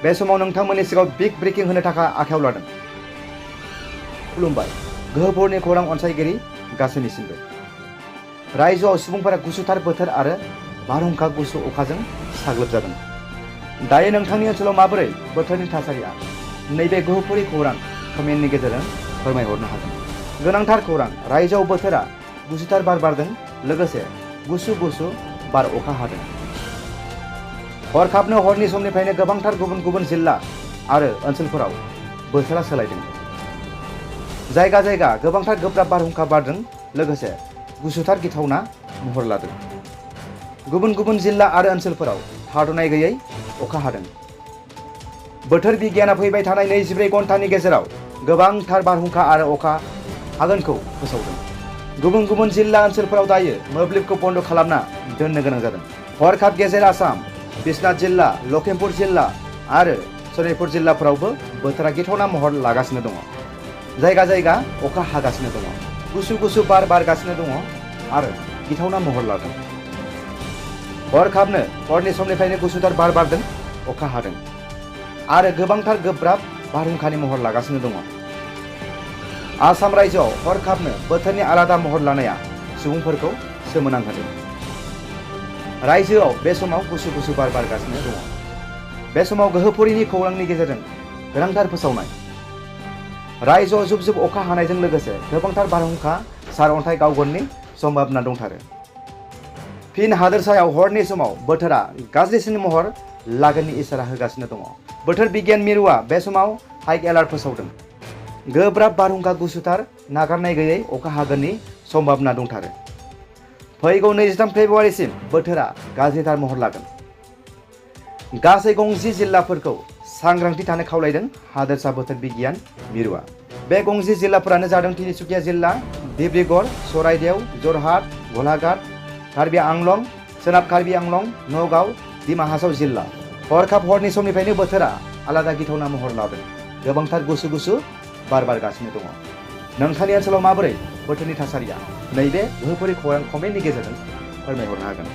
बे समाव नोंथांमोननि सिगाङाव बिग ब्रेकिं होनो थाखाय आखायाव लादों। खुलुमबाय गोहोफोरनि खौरां अनसायगिरि गासैनिसिमबो। रायजोआव सुबुंफोरा गुसुथार बोथोर आरो बारहुंखा गुसु अखाजों साग्लोबजादों। दायो नोंथांनि ओनसोलाव माबोरै बोथोरनि थासारिया? नैबे गोहोफोरनि खौरां कमेन्टनि गेजेरजों फोरमायहरनो हागोन। गोनांथार खौरां, रायजोआव बोथोरा गुसुथार बार बारदों, लोगोसे गुसु गुसु बार अखा हादों। हरखाबनो हरनि समनिफ्रायनो गोबांथार गुबुन गुबुन जिल्ला आरो ओनसोलफोराव बोथोरा सोलायदों। जायगा जायगा गोबांथार गोब्राब बारहुंखा बारदों, लोगोसे गुसुथार गिथावना महर लादों। गुबुन गुबुन जिल्ला आरो ओनसोलफोराव थाद'नाय गैयै अखा हादों। बोथोर बिगियाना फैबाय थानाय 24 घन्टानि गेजेराव गोबांथार बारहुंखा आरो अखा हागोनखौ फोसावदों। गुबुन गुबुन जिल्ला ओनसोलफोराव दायो मोब्लिबखौ बन्द' खालामना दोननो गोनां जादों। हरखाब गेजेर आसाम, बिश्वनाथ जिल्ला, लखिमपुर जिल्ला आरो सनितपुर जिल्लाफोरावबो बोथोरा गिथावना महर लागासिनो दङ। जायगा जायगा अखा हागासिनो दङ, गुसु गुसु बार बारगासिनो दङ आरो गिथावना महर लादों। हरखाबनो हरनि समनिफ्रायनो गुसुथार बार बारदों, अखा हादों आरो गोबांथार गोब्राब बारहुंखानि महर लागासिनो दङ। आसाम रायजोआव हरखाबनो बोथोरनि आलादा महर लानाया सुबुंफोरखौ सोमोनांहोदों। रायजोआव बे समाव गुसु गुसु बार बारगासिनो दङ। बे समाव गोहोफोरनि खौरांनि गेजेरजों गोनांथार फोसावनाय। रायजोआव जुब जुब अखा हानायजों लोगोसे गोबांथार बारहुंखा, सारअन्थाइ गावगोननि सम्भाबना दंथारो। फिन हादोरसायाव हरनि समाव बोथोरा गाज्रिसिन महर लागोननि इसारा होगासिनो दङ। बोथोर बिगियान मिरुआ बे समाव हाइ एलार्ट फोसावदों। गोब्राब बारहुंखा, गुसुथार नागारनाय गैयै अखा हागोननि सम्भाबना दंथारो। फैगौ 23 फेब्रुवारिसिम बोथोरा गाज्रिथार महर लागोन। गासै 60 जिल्लाफोरखौ सांग्रांथि थानो खावलायदों हादोरसा बोथोर बिगियान मिरुआ। बे 60 जिल्लाफोरानो जादों तिनिसुकिया जिल्ला, डिब्रुगड़, चराइदेव, जरहाट, गलाघाट, कार्बि आंलं, सोनाब कार्बि आंलं, नगाव, डिमा हासाव जिल्ला। हरखाब हरनि समनिफ्रायनो बोथोरा आलादा गिथावना महर लादों। गोबांथार गुसु गुसु बार बारगासिनो दङ। नोंथांनि ओनसोलाव माबोरै बोथोरनि थासारिया? नैबे गोहोफोरनि खौरां कमेन्टनि गेजेरजों फोरमायहरनो हागोन।